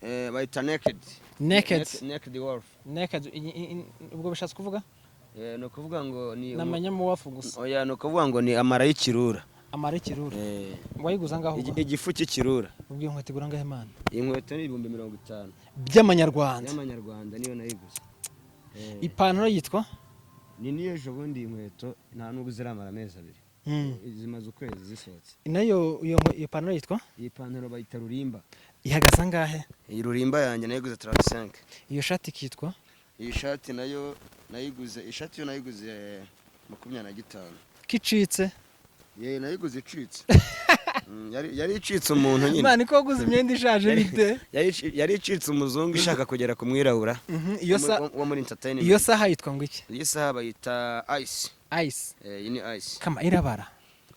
Bayita Naked. Naked. Naked Wolf. Naked, ubwo bishatse kuvuga? Ni ukuvuga ngo ni Namenya mu wafu gusa. Oya, ni ukuvuga ngo ni amara y'ikirura. Amara y'ikirura. Wayiguze angahe ubwo? Igifu cy'ikirura. Ubwo iyo nkweto igura angahe, man? Iyi nkweto ni 50,000. By'amanyarwanda? Y'amanyarwanda niyo nayiguze. Ipantaro yitwa? Ni niyo ejo bundi. Iyi nkweto nta nubwo ziramara amezi 2. Zimaze ukwezi zisohotse. Nayo iyo pantaro yitwa? Iyi pantaro bayita Rurimba. Ihagaze angahe? Iyi Rurimba yanjye nayiguze 35. Iyo shati ikitwa? Iyi shati nayo nayiguze, ishati yo nayiguze 25. Kicitse? Ye, nayiguze icitse. Yari icitse umuntu nyine. Man, ko waguze imyenda ishaje bite? Yari icitse umuzungu ishaka kugera ku mwirabura. Iyo sa Wo muri entertainment. Iyo saha yitwa ngo iki? Iyi saha bayita Ice. Ice? Iyi ni Ice. Kama irabara.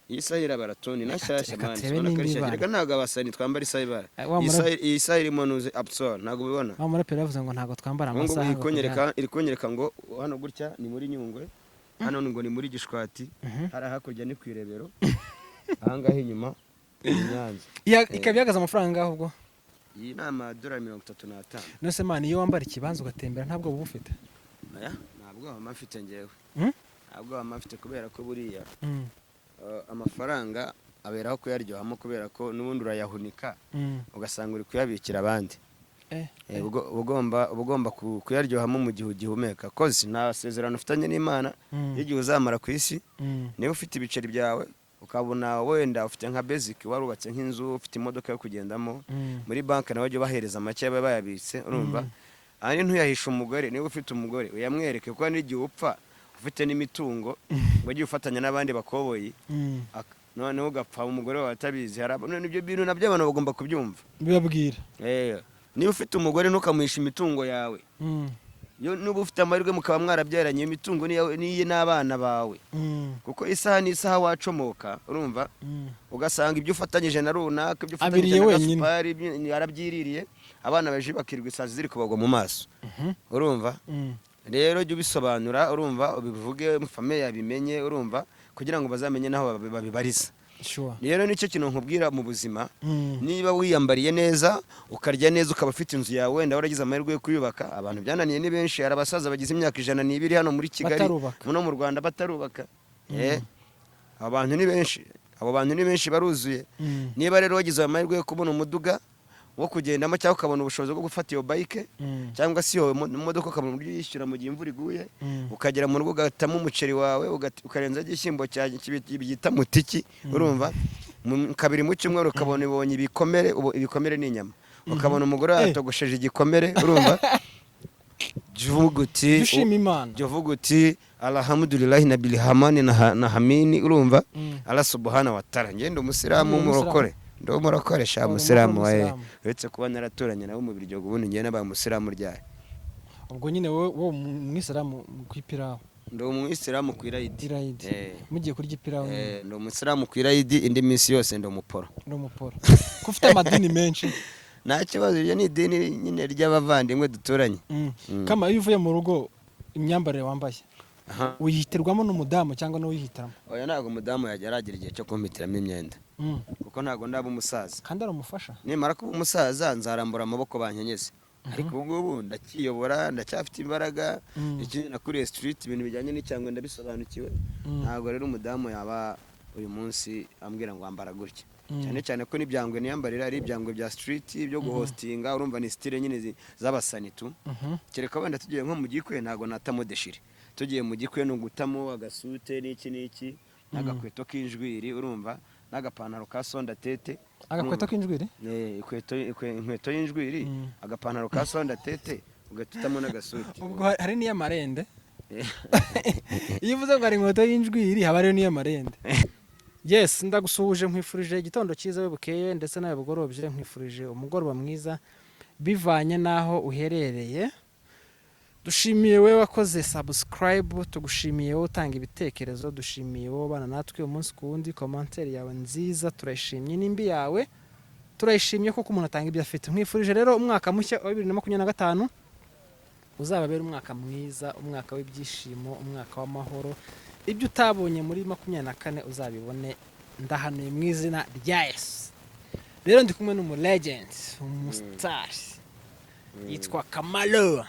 Iyi saha irabara toni na nshyashya. Reka Man, turebe ubona ko ari nimba nshyashya. ibara. Reka, ntabwo abasani twambara isaha ibara. Wa Iyi saha irimo nuze Absol, ntabwo ubibona? Wa muraperi yavuze ngo ntabwo twambara Ubu ngubu amasaha iri ngo kunyereka, iri kunyereka ngo hano gutya ni muri Nyungwe, hano ngo ni muri Gishwati, hari hakurya ni ku Irebero, ahangaha inyuma ni Nyanza. Ikaba ihagaze amafaranga angahe ubwo? Iyi ni amadolari 35. None man, iyo wambara ikibanza ugatembera ntabwo buba ufite? Aya ntabwo waba mfite ngewe. Ntabwo waba mfite kubera ko buriya amafaranga aberaho kuyaryohamo, kubera ko n'ubundi urayahunika ugasanga uri kuyabikira abandi. Uba ugomba kuyaryohamo mu gihe ugihumeka, koze nta sezerano ufitanye n'Imana y'igihe uzamara ku isi. Niba ufite ibiceri byawe, ukabona wenda ufite nka basic, warubatse nk'inzu, ufite imodoka yo kugendamo, muri banki nawe ujya ubahereza make baba bayabitse, urumva? Ahanini ntuyahishe umugore. Niba ufite umugore uyamwereke, kuko hari n'igihe upfa ufite n'imitungo ngo ujye ufatanya n'abandi bakoboyi, noneho ugapfa umugore wawe atabizi. None ibyo bintu nabyo abantu bagomba kubyumva. Bibabwira. Niba ufite umugore ntukamuhishe imitungo yawe. Iyo niba ufite amahirwe mukaba mwarabyaranye, iyo mitungo ni iyawe, ni iye n'abana bawe, kuko isaha n'isaha wacomoka, urumva? Ugasanga ibyo ufatanyije na runaka, ibyo ufatanyije Abiriye na wenyine. Gasupari arabyiririye, abana baje bakirwa isazi ziri kubagwa mu maso, urumva? Rero jya ubisobanura, urumva, ubivuge famille yabimenye, urumva, kugira ngo bazamenye n'aho babibariza. Rero nicyo kintu nkubwira mu buzima. Niba wiyambariye neza, ukarya neza, ukaba ufite inzu yawe, wenda waragize amahirwe yo kuyubaka. Abantu byananiye ni benshi. Hari abasaza bagize imyaka 102 hano muri Kigali Batarubaka. no mu Rwanda batarubaka. Abo bantu ni benshi, abo bantu ni benshi, baruzuye. Niba rero wagize ayo mahirwe yo kubona umuduga wo kugendamo, cyangwa ukabona ubushobozi bwo gufata iyo bike, cyangwa se iyo modoka, ukabona uburyo uyishyura mu gihe imvura iguye, ukagera mu rugo ugatamo umuceri wawe, ukarenzaho igishyimbo cya bita mutiki, urumva, kabiri mu cyumweru ukabona ibonye ibikomere. Ubu ibikomere ni inyama, ukabona umugore yatogosheje igikomere, urumva, jya uvuga uti Jya ushima Imana. Jya uvuga uti alhamdulillahi na bilhamani na hamini, urumva? Ala subhana wa taala. Ngende umusilamu Uri umusilamu? w'umurokore, ndi umurokore sha. Uri Umusilamu wae. umusilamu. Uretse kuba naraturanye nawe mu Biryogo, ubundi ngiye nabaye umusilamu ryari? Ubwo nyine wowe umwisilamu ku ipirawu? Ndi umwisilamu ku irayidi. Irayidi. Mugiye kurya ipirawu nyine. Ndi umusilamu ku irayidi, indi minsi yose ndi umuporo. Uri umuporo ko ufite amadini menshi? Nta kibazo, iryo ni idini nyine ry'abavandimwe duturanye. Kama iyo uvuye mu rugo, imyambarire wambaye uyihitirwamo n'umudamu cyangwa n'uwihitiramo? Oya, ntabwo umudamu yajya aragira igihe cyo kumpitiramo imyenda, kuko ntabwo ndaba umusaza. Kandi ari umufasha. Nimara kuba umusaza nzarambura amaboko bankenyeze, ariko ubu ngubu ndakiyobora, ndacyafite imbaraga. Ikindi, nakuriye street, ibintu bijyanye n'icyangwe ndabisobanukiwe. Ntabwo rero umudamu yaba uyu munsi ambwira ngo ambara gutya, cyane cyane ko n'ibyangwe niyambarira ari ibyangwe bya street byo guhostinga, urumva, ni style nyine z'abasanitu. Kereka wenda tugiye nko mu gikwe, ntabwo natamo déchiré. Tugiye mu gikwe ni ugutamo agasute n'iki n'iki n'agakweto k'injwiri, urumva, n'agapantaro ka sonda tete. Agakweto k'injwiri? Inkweto y'injwiri, agapantaro ka sonda tete, ugatutamo n'agasuti. Ubwo hari n'iy'amarende. Iyo uvuze ngo hari inkweto y'injwiri, haba hariyo n'iy'amarende. Yes, ndagusuhuje, nkwifurije igitondo cyiza we bukeye, ndetse nawe bugorobye nkwifurije umugoroba mwiza bivanye n'aho uherereye. Dushimiye wowe wakoze subscribe, tugushimiye wowe utanga ibitekerezo, dushimiye wowe ubana natwe umunsi ku wundi. Commentaire yawe nziza turayishimye, n'imbi yawe turayishimye, kuko umuntu atanga ibyo afite. Nkwifurije rero umwaka mushya wa 2025 uzababera umwaka mwiza, umwaka w'ibyishimo, umwaka w'amahoro. Ibyo utabonye muri 24 uzabibone, ndahanuye mu izina rya Yesu. Rero ndi kumwe n'umu legend, umusitari. Yitwa Kamaro.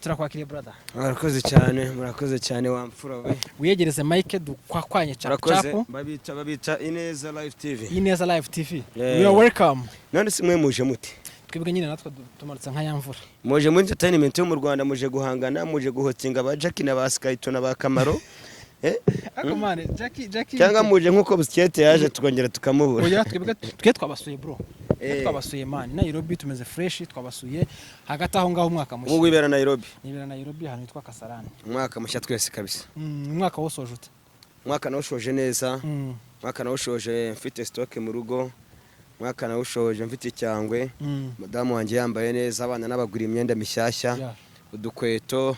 Turakwakiriye, brother. Murakoze cyane, murakoze cyane, wa mfura we. Wiyegereze mike, dukwakwanye capu. Murakoze. Capu. Babita Ineza Live TV. Ineza Live TV. Yeah. We are welcome. None si mwe muje mute? Twebwe nyine natwe tumanutse nka ya mvura. Muje muri entertainment yo mu Rwanda, muje guhangana, muje guhotinga ba Jackie na ba Skyto na ba Kamaro, eh? Ariko man, Jackie, Jackie. Cyangwa muje nkuko Busikete yaje tukongera tukamubura? Oya, twebwe twe twabasuye, bro. Twe twabasuye, man. Nairobi tumeze fresh, twabasuye hagati aho ngaho, umwaka Ubu mushya. wibera Nairobi? Nibera Nairobi, ahantu hitwa Kasarani. Umwaka mushya twese kabisa. Umwaka wosoje ute? Umwaka nawushoje neza. Umwaka nawushoje mfite stock mu rugo. Umwaka nawushoje mfite icyangwe. Mudamu wanjye yambaye neza, abana n'abagura imyenda mishyashya, udukweto,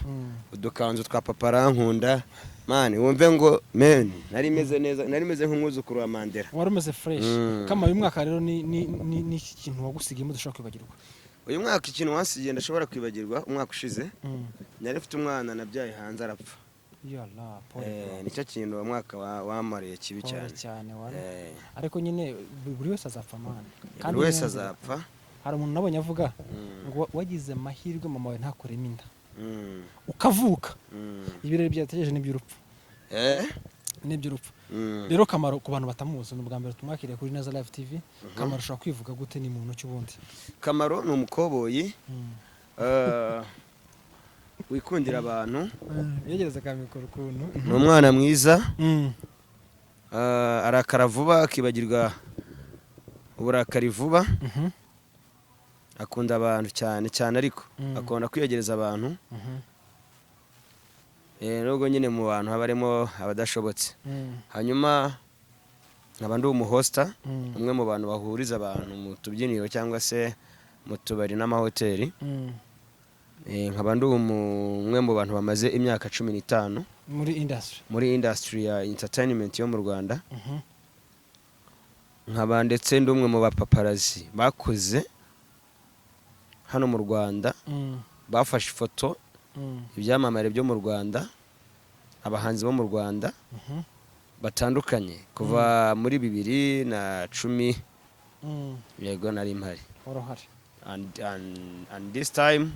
udukanzu twa papa arankunda. Man, wumve ngo men, nari meze neza, nari meze nk'umwuzukuru wa Mandela. Wari umeze fresh. Kama uyu mwaka rero ni iki kintu wagusigiyemo udashobora kwibagirwa? Uyu mwaka ikintu wansigiye ndashobora kwibagirwa, umwaka ushize nari mfite umwana nabyaye hanze arapfa. Yalla, pole. Nicyo kintu uwo mwaka wamariye kibi Pole cyane. cyane wari. Ariko nyine buri wese azapfa, man. Buri wese niyo azapfa. Hari umuntu nabonye avuga ngo wagize amahirwe mama wawe ntakuremo inda, ukavuka. Ibirori byategereje n'iby'urupfu. N'iby'urupfu. Rero Kamaro, ku bantu batamuzi, ni ubwa mbere tumwakiriye kuri Neza Live TV. Kamaro ushobora kwivuga gute? Ni muntu ki ubundi? Kamaro ni umukoboyi wikundira abantu. Yegereza ka mikoro ukuntu. Ni umwana mwiza. Arakara vuba, akibagirwa uburakari vuba. Akunda abantu cyane cyane, ariko akunda kwiyegereza abantu. Nubwo nyine mu bantu haba harimo abadashobotse. Hanyuma nkaba ndi umuhosta, umwe mu bantu bahuriza abantu mu tubyiniro cyangwa se mu tubari n'amahoteli. Nkaba ndi umwe mu bantu bamaze imyaka 15 muri industry, muri industry ya entertainment yo mu Rwanda. Nkaba ndetse ndi umwe mu bapaparazi bakoze hano mu Rwanda, bafashe ifoto ibyamamare byo mu Rwanda, abahanzi bo mu Rwanda batandukanye kuva muri 2010. Yego, nari mpari. Uruhare. And this time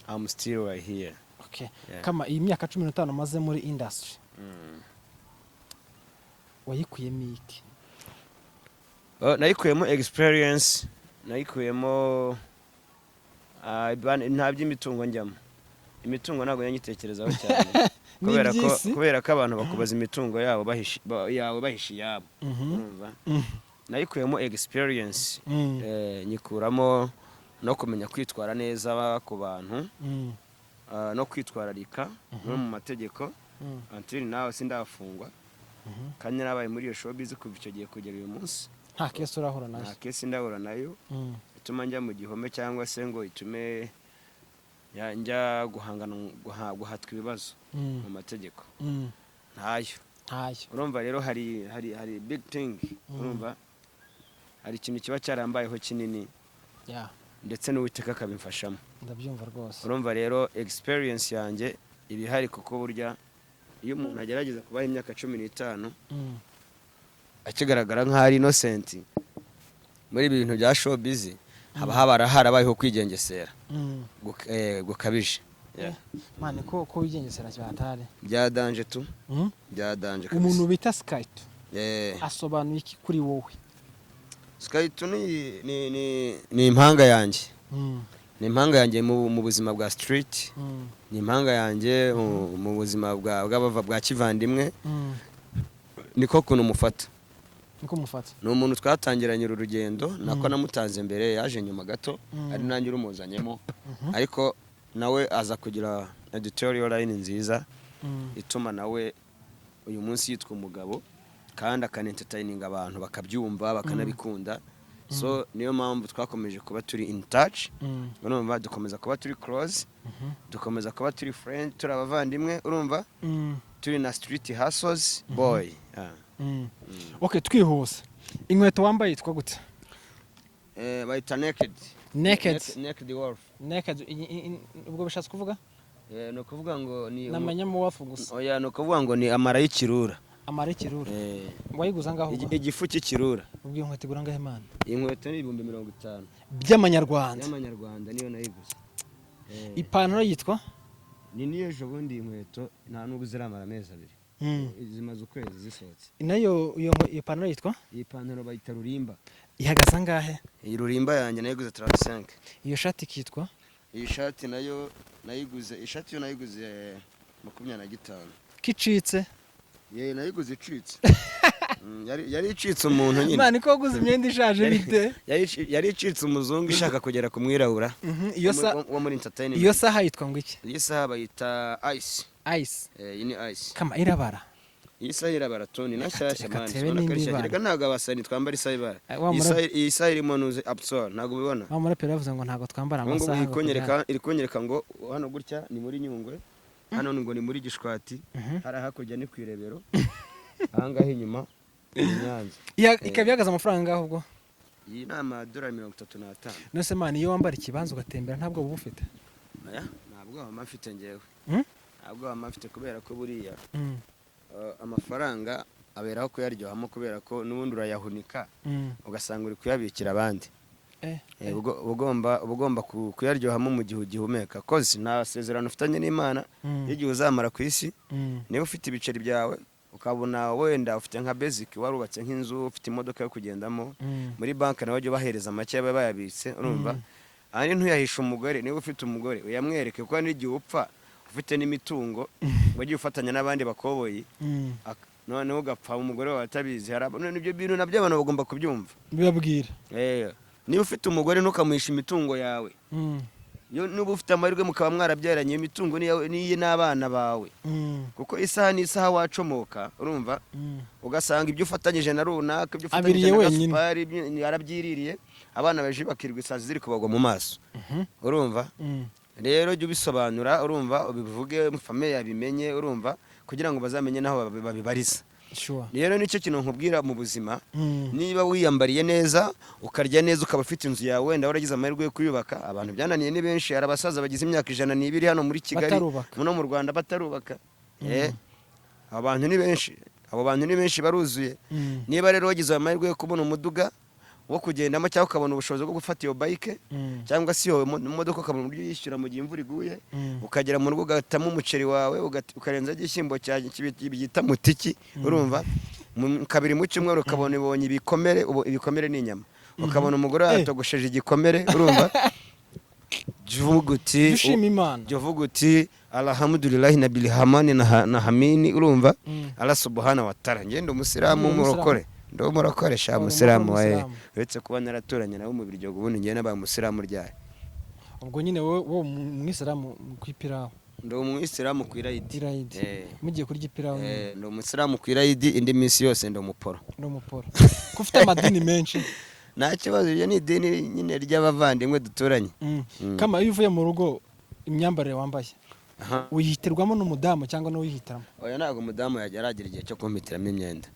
I'm still right here. Okay. Yeah. Kama iyi myaka 15 umaze muri industry, wayikuyemo iki? Oh, nayikuyemo experience, nayikuyemo nta by'imitungo njyamo. Imitungo ntabwo nyitekerezaho cyane kubera ko N'iby'isi? kubera ko abantu bakubaza imitungo yabo yawe bahisha iyabo. Urumva? Nayikuyemo experience, nyikuramo no kumenya kwitwara neza ku bantu, no kwitwararika no mu mategeko. Until nawe sindafungwa, kandi nabaye muri iyo showbiz kuva icyo gihe kugera uyu munsi. Nta case urahura nayo? Nta case ndahura nayo ituma njya mu gihome cyangwa se ngo itume njya guhangana, guhatwa ibibazo mu mategeko. Ntayo. Ntayo. Urumva rero hari big thing. Urumva hari ikintu kiba cyarambayeho kinini, ndetse n'Uwiteka akabimfashamo. Ndabyumva rwose. Urumva rero experience yanjye iba ihari, kuko burya iyo umuntu agerageza kubaho imyaka 15 akigaragara nk'aho ari innocent muri ibi bintu bya showbiz, haba habara harabayeho kwigengesera gukabije. Yeah. Man, ko wigengesera cyatare. Bya danger tu. Bya danger kabisa. Umuntu bita Skyto asobanuye iki kuri wowe? Skyto ni impanga yanjye. Ni impanga yanjye mu buzima bwa street. Ni impanga yanjye mu buzima bwa bw'abava bwa kivandimwe. Niko kuntu mufata. Niko mufata. Ni umuntu twatangiranye uru rugendo, nako namutanze mbere, yaje nyuma gato, ari nanjye urumuzanyemo, ariko nawe aza kugira editorial line nziza ituma nawe uyu munsi yitwa umugabo, kandi akanentertaininga abantu bakabyumva bakanabikunda. So niyo mpamvu twakomeje kuba turi in touch. Urumva dukomeza kuba turi close, dukomeza kuba turi friend, turi abavandimwe, urumva turi na street hustles boy. Yeah. Okay, twihuse, inkweto wambaye yitwa gute? Bayita Naked. Naked. Naked Wolf. Naked, ubwo bishatse kuvuga? Ni ukuvuga ngo ni Namenya mu wafu gusa. Oya, ni ukuvuga ngo ni amara y'ikirura. Amara y'ikirura. Wayiguze angahe ubwo? Igifu cy'ikirura. Ubwo iyo nkweto igura angahe, man? Iyi nkweto ni 50,000 by'amanyarwanda. Y'amanyarwanda niyo nayiguze. Ipantaro yitwa? Ni niyo ejo bundi. Iyi nkweto nta nubwo ziramara amezi 2, zimaze ukwezi zisohotse. Nayo iyo pantaro yitwa? Iyi pantaro bayita Rurimba. Ihagaze angahe? Iyi Rurimba yanjye nayiguze 35. Iyo shati ikitwa? Iyi shati nayo nayiguze, ishati yo nayiguze 25. Kicitse? Ye, nayiguze icitse. Yari icitse umuntu nyine. Imana, ko waguze imyenda ishaje bite? Yari icitse umuzungu ishaka kugera ku mwirabura Iyo wo sa wo muri entertainment. Iyo saha yitwa ngo iki? Iyi saha bayita Ice. Ice? Iyi ni Ice. Kama irabara. Iyi saha irabara toni na Reka nshyashya. reka Man, turebe ubona ko ari nimba nshyashya. ibara. Reka, ntabwo abasani twambara isaha ibara. Wa Iyi saha irimo nuze Absol, ntabwo ubibona? Wa muraperi yavuze ngo ntabwo twambara Ubu ngubu amasaha iri ngo kunyereka, iri kunyereka ngo hano gutya ni muri Nyungwe, hano ngo ni muri Gishwati, hari hakurya ni ku Irebero, ahangaha inyuma ni Nyanza. Ikaba ihagaze amafaranga angahe ubwo? Iyi ni amadolari 35. None man, iyo wambara ikibanza ugatembera ntabwo uba ufite? Aya ntabwo waba mfite ngewe. Ntabwo waba mfite kubera ko buriya amafaranga aberaho kuyaryohamo, kubera ko n'ubundi urayahunika ugasanga uri kuyabikira abandi. Uba ugomba kuyaryohamo mu gihe ugihumeka, koze nta sezerano ufitanye n'Imana y'igihe uzamara ku isi. Niba ufite ibiceri byawe, ukabona wenda ufite nka basic, warubatse nk'inzu, ufite imodoka yo kugendamo, muri banki nawe ujya ubahereza make baba bayabitse, urumva? Ahanini ntuyahishe umugore. Niba ufite umugore uyamwereke, kuko n'igihe upfa ufite n'imitungo wagiye ufatanya n'abandi bakoboyi, noneho ugapfa umugore wawe atabizi. Hari none ibyo bintu nabyo abantu bagomba kubyumva. Bibabwira. Niba ufite umugore ntukamuhishe imitungo yawe. Iyo niba ufite amahirwe mukaba mwarabyaranye, iyo mitungo ni iyawe, ni iye n'abana bawe, kuko isaha n'isaha wacomoka, urumva? Ugasanga ibyo ufatanyije na runaka, ibyo ufatanyije Abiriye na wenyine. Gasupari arabyiririye, abana baje bakirwa isazi ziri kubagwa mu maso, urumva? Rero jya ubisobanura, urumva, ubivuge famille yabimenye, urumva, kugira ngo bazamenye n'aho babibariza. Rero nicyo kintu nkubwira mu buzima. Niba wiyambariye neza, ukarya neza, ukaba ufite inzu yawe, wenda waragize amahirwe yo kuyubaka. Abantu byananiye ni benshi. Hari abasaza bagize imyaka 102 hano muri Kigali, Batarubaka. no mu Rwanda, batarubaka. Abo bantu ni benshi, abo bantu ni benshi, baruzuye. Niba rero wagize amahirwe yo kubona umuduga wo kugendamo, cyangwa ukabona ubushobozi bwo gufata iyo bike, cyangwa se iyo modoka, ukabona uburyo uyishyura mu gihe imvura iguye, ukagera mu rugo ugatamo umuceri wawe, ukarenzaho igishyimbo cya bita mutiki, urumva? Kabiri mu cyumweru ukabona ibonye ibikomere. Ubu ibikomere ni inyama, ukabona umugore yatogosheje igikomere, urumva? Jya uvuga uti Jya ushima Imana. Jya uvuga uti alhamdulillahi na bilhamani na hamini, urumva? Ala subhana wa taala. Ngende umusilamu Uri umusilamu? w'umurokore, ndi umurokore sha. Uri Umusilamu wae. umusilamu. Uretse kuba naraturanye nawe mu Biryogo, ubundi njye nabaye umusilamu ryari? Ubwo nyine wowe umwisilamu ku ipirawu? Ndi umwisilamu ku irayidi. Irayidi. Mugiye kurya ipirawu nyine. Ndi umusilamu ku irayidi, indi minsi yose ndi umuporo. Ni umuporo ko ufite amadini menshi? Nta kibazo, iryo ni idini nyine ry'abavandimwe duturanye. Kama iyo uvuye mu rugo, imyambarire wambaye uyihitirwamo n'umudamu cyangwa n'uwihitiramo? Oya, ntabwo umudamu yajya aragira igihe cyo kumpitiramo imyenda,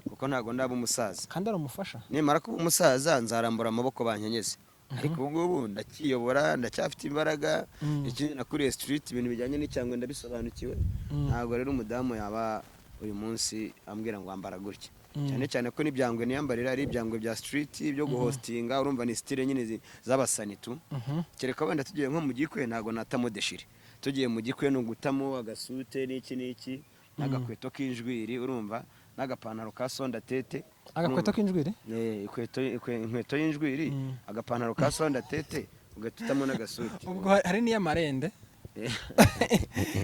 kuko ntabwo ndaba umusaza. Kandi ari umufasha. Nimara kuba umusaza nzarambura amaboko bankenyeze, ariko ubu ngubu ndakiyobora, ndacyafite imbaraga. Ikindi nakuriye street, ibintu bijyanye n'icyangwe ndabisobanukiwe. Ntabwo rero umudamu yaba uyu munsi ambwira ngo ambara gutya, cyane cyane ko n'ibyangwe niyambarira ari ibyangwe bya street byo guhostinga, urumva? Ni style nyine z'abasanitu. Kereka wenda tugiye nko mu gikwe, ntabwo natamo déchiré. Tugiye mu gikwe ni ugutamo agasute n'iki n'iki n'agakweto k'injwiri, urumva, n'agapantaro ka sonda tete. Agakweto k'injwiri? Inkweto y'injwiri, agapantaro ka sonda tete, ugahita utamo n'agasuti. Ubwo hari n'iy'amarende.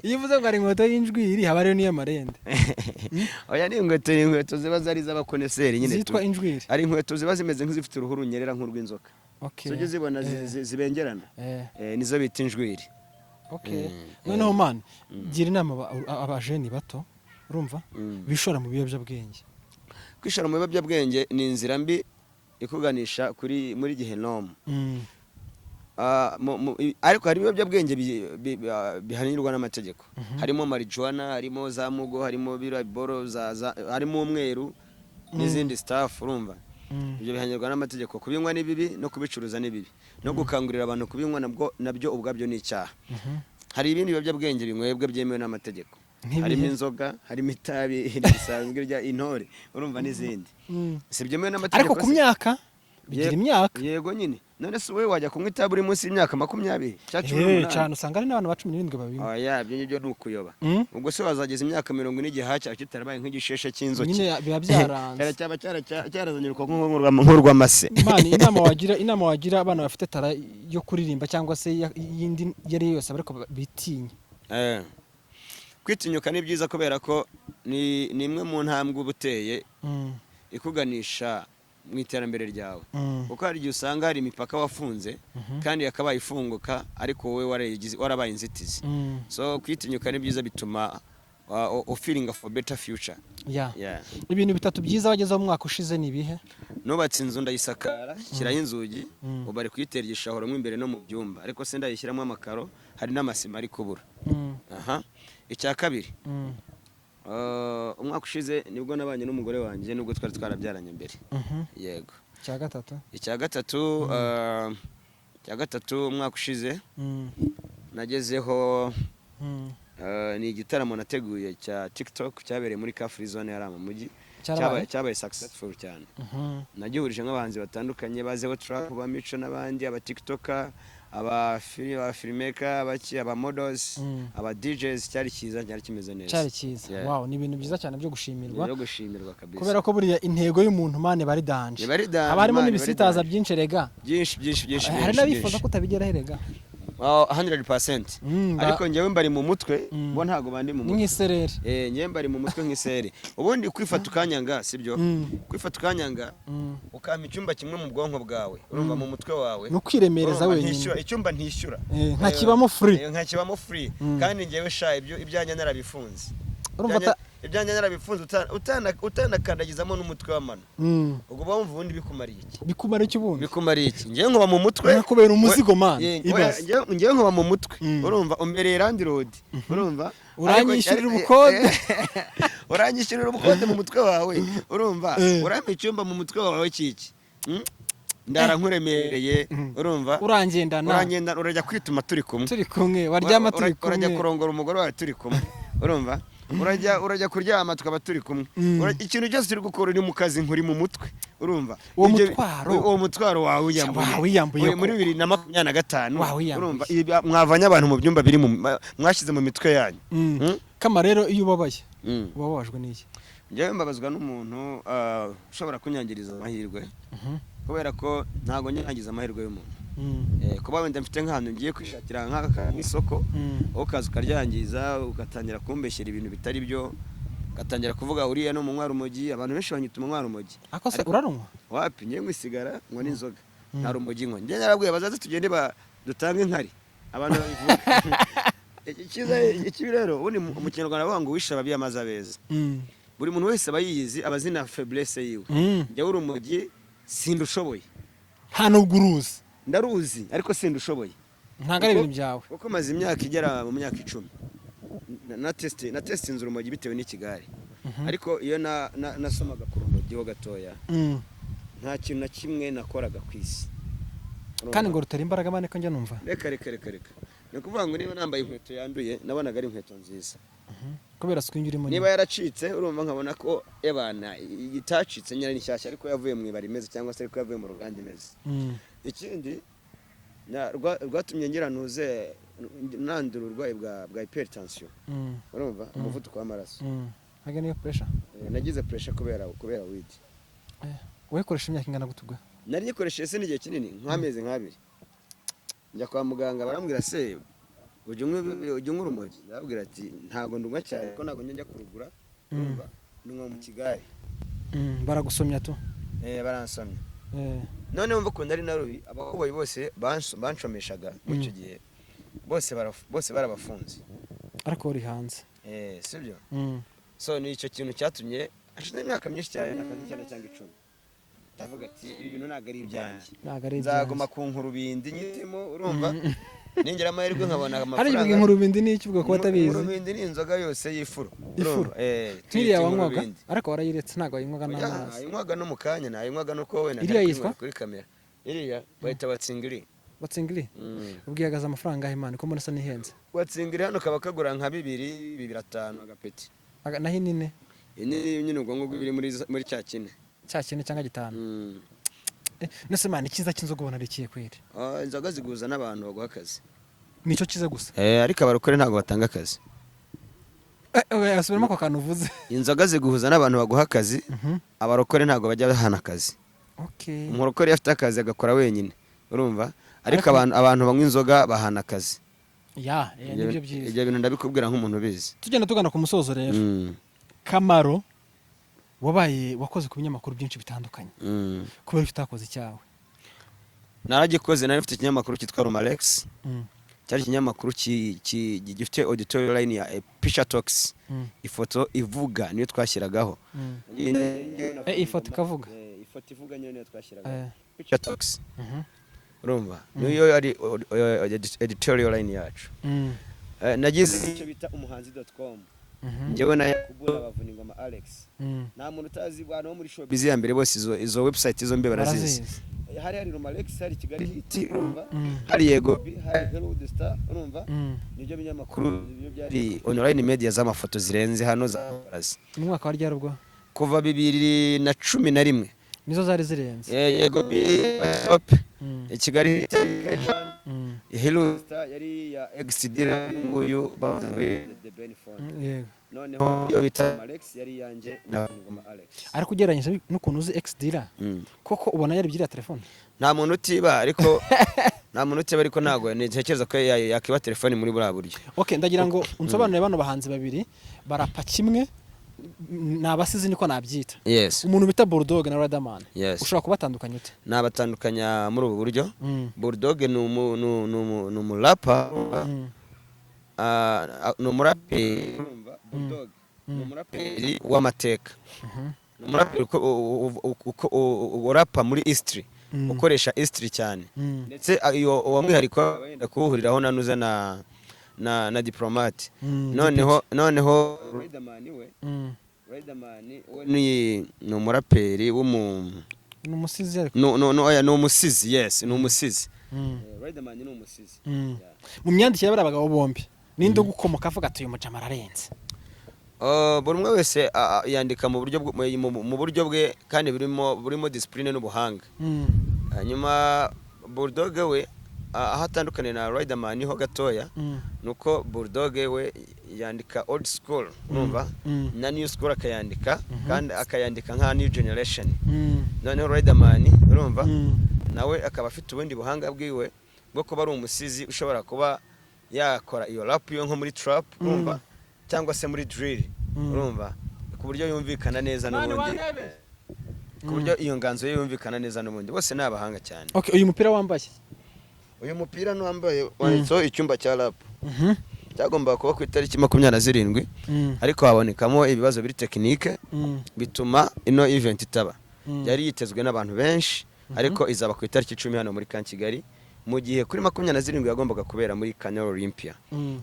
Iyo uvuze ngo hari inkweto y'injwiri, haba hariyo n'iy'amarende. Oya, ni inkweto ziba zari iz'abakoneseri nyine tu. Zitwa injwiri? Ari inkweto ziba zimeze nk'izifite uruhu runyerera nk'urw'inzoka. Ujya uzibona zibengerana? Nizo bita injwiri. Noneho man, gira inama abajeni bato, urumva, bishora mu biyobyabwenge. Kwishora mu biyobyabwenge ni inzira mbi ikuganisha kuri muri gehinomu. Ariko hari ibiyobyabwenge bihanirwa n'amategeko, harimo marijuana, harimo za mugo, harimo biriya boro harimo umweru n'izindi stuff, urumva? Ibyo bihanirwa n'amategeko. Kubinywa ni bibi, no kubicuruza ni bibi, no gukangurira abantu kubinywa nabwo nabyo ubwabyo ni icyaha. Hari ibindi biyobyabwenge binywebwa byemewe n'amategeko. Nk'ibihe? Harimo inzoga, harimo itabi risanzwe rya intore, urumva, n'izindi. Si byemewe n'amategeko Ariko ku se? myaka bigira imyaka. Yego nyine. None se wowe wajya kunywa itabi uri munsi y'imyaka 20 cyangwa cumi Eh, n'umunani? cyane, usanga ari n'abantu ba 17 babinywa. Oya, ibyo ngibyo ni ukuyoba. Ubwo se wazageza imyaka 40 igihaha cyawe kitarabaye nk'igisheshe cy'inzuki? Nyine biba byaranze. Cyara cyaba cyarazanye urukoko nk'urw'amase. Man, inama wagira abana bafite talent yo kuririmba cyangwa se y'indi iyo ari yo yose ariko bitinya? Kwitinyuka ni byiza kubera ko ni imwe mu ntambwe uba uteye ikuganisha mu iterambere ryawe, kuko hari igihe usanga hari imipaka wafunze kandi yakabaye ifunguka, ariko wowe warabaye inzitizi. So kwitinyuka ni byiza, bituma ufeelinga for better future. Yeah. Ibintu bitatu byiza wagezeho mu mwaka ushize ni ibihe? Nubatse inzu, ndayisakara, shyiraho inzugi, ubu bari kuyitera igishahuro mo imbere no mu byumba, ariko se ndayishyiramo amakaro, hari n'amasima ari kubura. Aha, icya kabiri, umwaka ushize nibwo nabanye n'umugore wanjye, nubwo twari twarabyaranye mbere. Yego. Icya gatatu? Icya gatatu, umwaka ushize nagezeho ni igitaramo nateguye cya TikTok cyabereye muri Car Free Zone yari mu mujyi. Cyarabaye? Cyabaye successful cyane. Nagihurije nk'abahanzi batandukanye ba Zeo Trap, ba Mico n'abandi, aba TikToker, aba filmmaker, abaki, aba models, aba DJs. Cyari cyiza, cyari kimeze neza. Cyari cyiza. Yeah. Wow, ni ibintu byiza cyane byo gushimirwa. Ni gushimirwa kabisa. Kubera ko buriya intego y'umuntu, man, bari danger. Iba ari danger, Haba harimo man, n'ibisitaza iba ari byinshi rega. Byinshi, byinshi, byinshi. Hari Byinshi, n'abifuza byinshi. ko utabigeraho rega. Oh, 100%. Ariko njyewe mbari mu mutwe, bo ntago bandi mu Ni mutwe. nk'isereri. Njyewe mbari mu mutwe nk'isereri. Ubundi kwifata ukanyanga, sibyo? Kwifata ukanyanga, ukampa icyumba kimwe mu bwonko bwawe, urumva, mu mutwe wawe. Ni ukwiremereza Urumva, wenyine. ntishyura icyumba, ntishyura. Ntakibamo free. Nkakibamo free. Kandi njyewe sha, ibyo ibyanjye narabifunze. Urumva Ibyanjye narabifunze, utanakandagizamo n'umutwe w'amano. Ubwo uba wumva ubundi bikumariye iki? Bikumara iki ubundi? Bikumariye iki? Njyewe nkuba mu mutwe. Nakubera umuzigo, man. Oya, Ibaze. njyewe nkuba mu mutwe, urumva, umbereye landlord, urumva. Uranyishyurira ubukode. Uranyishyurira ubukode mu mutwe wawe, urumva. Urampa icyumba mu mutwe wawe kiki? Ndara nkuremereye, urumva. Urangendana. Urangenda, urajya kwituma turi kumwe. Turi kumwe, waryama turi Urajya kumwe. kurongora umugore wawe turi kumwe, urumva, urajya kuryama tukaba turi kumwe. Ikintu cyose turi gukora, uri mu kazi nkuri mu mutwe, urumva. Uwo mutwaro. Uwo mutwaro wawe wiyambuye. Wawiyambuye Uri muri koko. 2025. Wawiyambuye. Urumva, ibi mwavanye abantu mu byumba biri mu mwashyize mu mitwe yanyu. Kama rero iyo ubabaye, uba wababajwe n'iki? Njyewe mbabazwa n'umuntu ushobora kunyangiriza amahirwe, kubera ko ntabwo nyangiza amahirwe y'umuntu. Kuba wenda mfite nk'ahantu ngiye kwishakira nk'isoko, wowe ukaza ukaryangiza, ugatangira kumbeshyera ibintu bitari byo, ugatangira kuvuga uriya ni umunywa rumogi. Abantu benshi banyita umunywa rumogi. Ako se urarunywa? Wapi, ngiye nywa isigara, nywa n'inzoga, nta rumogi nywa. Njye narabwiye bazaze tugende dutange inkari abantu babivuga. Icyiza, ikibi rero, ubundi mu Kinyarwanda bavuga ngo wishe ababi amaze abeza. Buri muntu wese aba yiyizi, aba azi na faiblesse yiwe. Njyewe urumogi sindushoboye. Nta nubwo uruzi? Ndaruzi ariko sindushoboye. Ntabwo ari ibintu byawe. Kuko maze imyaka igera mu myaka 10 na testinze urumogi bitewe n'ikigare, ariko iyo nasomaga ku rumogi ho gatoya, nta kintu na kimwe nakoraga ku isi. Kandi ngo rutera imbaraga, man, ko njya numva. Reka, reka, reka, reka. Ni ukuvuga ngo niba nambaye inkweto yanduye, nabonaga ari inkweto nziza. Kubera swing urimo. Niba yaracitse, urumva, nkabona ko ebana itacitse nyine, ni nshyashya, ariko yavuye mu ibara imeze cyangwa se ariko yavuye mu ruganda imeze. Ikindi rwatumye ngira ntuze nandura uburwayi bwa hypertension, urumva, umuvuduko w'amaraso. Ntabwo niyo pressure? Nagize pressure kubera weed. Wayikoresha imyaka ingana gute ubwo? Nari nyikoresheje se n'igihe kinini, nk'amezi nk'abiri, njya kwa muganga, barambwira: "Se ujya unywa urumogi?" Ndababwira ati: "Ntabwo ndunywa cyane, kuko ntabwo njya kurugura, urumva, ndunywa mu kigare." Baragusomya tu. Baransomya. None wumva ukuntu ari na rubi, abakoboyi bose banshomeshaga muri icyo gihe bose barabafunze. Ariko uri hanze. Sibyo? So ni icyo kintu cyatumye hashize imyaka myinshi cyane, imyaka nk'icyenda cyangwa 10, ndavuga ati: "Ibi bintu ntabwo ari ibyanjye." Ntabwo ari Nzaguma ibyanjye. ku nkurubindi nyitemo, urumva, ningira amahirwe nkabona Hari amafaranga. ivuga inkurubindi ni iki ubwo, kuba atabizi? Inkurubindi ni inzoga yose y'ifuru. Ifuru. Urumva? Nk'iriya Tuyita wanywaga? inkurubindi. Ariko warayiretse, ntabwo wayinywaga Oya, n'amazi? Nayinywaga no mu kanya, nayinywaga no kuba wenda Iriya ntari yitwa? kuyinywera kuri kamera. Iriya bayita batsingiri. Batsingiri. Ubwo ihagaze amafaranga angahe, man, ko mbona asa n'ihenze? Batsingiri hano kaba kagura nka bibiri, bibiri atanu agapeti. Naho inine? Iyi ni nyine ubwo ngubwo biri muri cya kine. Cya kine cyangwa gitanu. Nese man, icyiza cy'inzoga ubona ari ikihe kweri? Ah, inzoga ziguza n'abantu baguha akazi. Nicyo cyiza gusa. Ariko abarokore ntabwo batanga akazi. Asubiramo ako kantu uvuze. Inzoga ziguhuza n'abantu baguha akazi. Abarokore ntabwo bajya bahana akazi. Umurokore iyo afite akazi agakora wenyine, urumva, ariko abantu banywa inzoga bahana akazi. Ya, nibyo byiza. Ibyo bintu ndabikubwira nk'umuntu ubizi. Tugenda tugana ku musozo rero. Kamaro, wabaye wakoze ku binyamakuru byinshi bitandukanye. Kubera ko utakoze icyawe? Naragikoze. Nari mfite ikinyamakuru cyitwa Romalex. Cyari ikinyamakuru gifite editorial line ya Picture Talks. Ifoto ivuga niyo twashyiragaho. Ifoto ikavuga. Ifoto ivuga nyine niyo twashyiragaho. Picture Talks. Urumva, niyo yari editorial line yacu. Nagize icyo bita umuhanzi.com. Njyewe na Yakubu Bavuningoma Alex. Nta muntu utazi abantu bo muri showbiz ya mbere bose, izo website zombi barazizi. Barazizi. Hari Romalex, hari Kigali Hit, urumva, hari Yego B, hari Hollywood Star, urumva. Nibyo binyamakuru, nibyo byari online media z'amafoto zirenze hano za barazi. Mu mwaka wa ryari ubwo? Kuva 2011. Nizo zari zirenze? Yego B, Top, Kigali Hit, Hollywood Star yari ya XD, nguyu bavuye The Ben Phone. Yego. Noneho iyo bita Alex yari yanjye na Ngoma Alex. Ariko ugereranyije n'ukuntu uzi XDR, koko ubona yari byiriya telefone? Nta muntu utiba, ariko nta muntu utiba, ariko ntabwo ntekereza ko yakiba telefone muri buriya buryo. Okay, ndagira ngo unsobanurire bano bahanzi babiri barapa kimwe, ni abasizi niko nabyita. Umuntu bita Bulldog na Riderman. Ushobora kubatandukanya ute? Nabatandukanya muri ubu buryo. Bulldog ni umurapa. Ni umuraperi. Urumva, Bulldog ni umuraperi w'amateka, ni umuraperi urapa muri history, ukoresha history cyane. Ndetse iyo uwo mwihariko wenda kuwuhuriraho na nuza na Diplomate. Noneho Riderman we, Riderman we ni umuraperi w'umu Ni umusizi ariko. No, no, no, oya, ni umusizi, yes, ni umusizi. Riderman ni umusizi. Yeah. Mu myandikire y'abariya bagabo bombi, ninde ugukomoka avuga ati: "Uyu mujama ararenze"? Buri umwe wese yandika mu buryo bwe kandi burimo discipline n'ubuhanga. Hanyuma Bulldog we, aho atandukaniye na Riderman ho gatoya, nuko Bulldog we yandika old school, urumva, na new school akayandika, kandi akayandika nka new generation. Noneho Riderman, urumva, nawe akaba afite ubundi buhanga bwiwe bwo kuba ari umusizi ushobora kuba yakora iyo rap yo nko muri trap, urumva, cyangwa se muri drill, urumva, ku buryo yumvikana neza n'ubundi, ku buryo iyo nganzo ye yumvikana neza n'ubundi. Bose ni abahanga cyane. Okay, uyu mupira wambaye? Uyu mupira n'uwambaye wanditseho icyumba cya rap. Cyagombaga kuba ku itariki 27, ariko habonekamo ibibazo biri technique, bituma ino event itaba. Yari yitezwe n'abantu benshi, ariko izaba ku itariki 10 hano muri Camp Kigali, mu gihe kuri 27 yagombaga kubera muri Canal Olympia.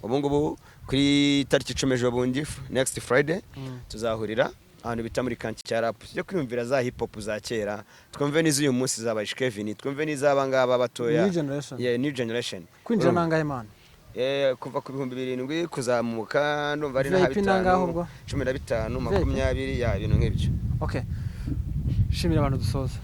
Ubu ngubu kuri tariki 10, ejo bundi, next Friday, tuzahurira ahantu bita muri Camp cya rap, tujye kwiyumvira za hip hop za kera, twumve n'iz'uyu munsi za Kevin, twumve n'iz'aba ngaba batoya. New generation. Yeah, new generation. Kwinjira nangahe, man? Kuva ku 7000 kuzamuka, ndumva ari na VIP nangahe ubwo? 15, VIP? 20, ya, ibintu nk'ibyo. Okay, shimira abantu dusoza.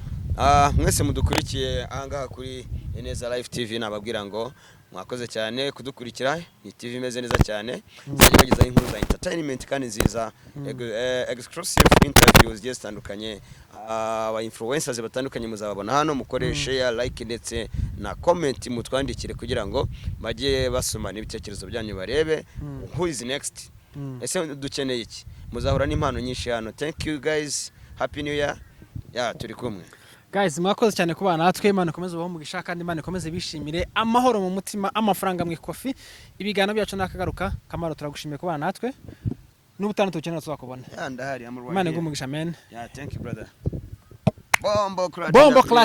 Mwese mudukurikiye ahangaha kuri Ineza Life TV, nababwira ngo mwakoze cyane kudukurikira. Ni TV imeze neza cyane, izajya ibagezaho inkuru za entertainment kandi nziza, exclusive interviews zigiye zitandukanye, aba influencers batandukanye muzababona hano. Mukore share, like ndetse na comment, mutwandikire kugira ngo bajye basoma n'ibitekerezo byanyu, barebe who is next, ese dukeneye iki. Muzahura n'impano nyinshi hano. Thank you guys, happy new year. Ya, turi kumwe. Guys, mwakoze cyane kubana natwe. Imana ikomeze ubahe umugisha kandi Imana ikomeze bishimire amahoro mu mutima, amafaranga mu ikofi. Ibiganiro byacu nakagaruka. Kamaro, turagushimiye kubana natwe, n'ubutanu tukenera tuzakubona. Ya, ndahari, I'm right Imana here. iguhe umugisha, men. Yeah, thank you, brother. Bombo clat. Bombo clat.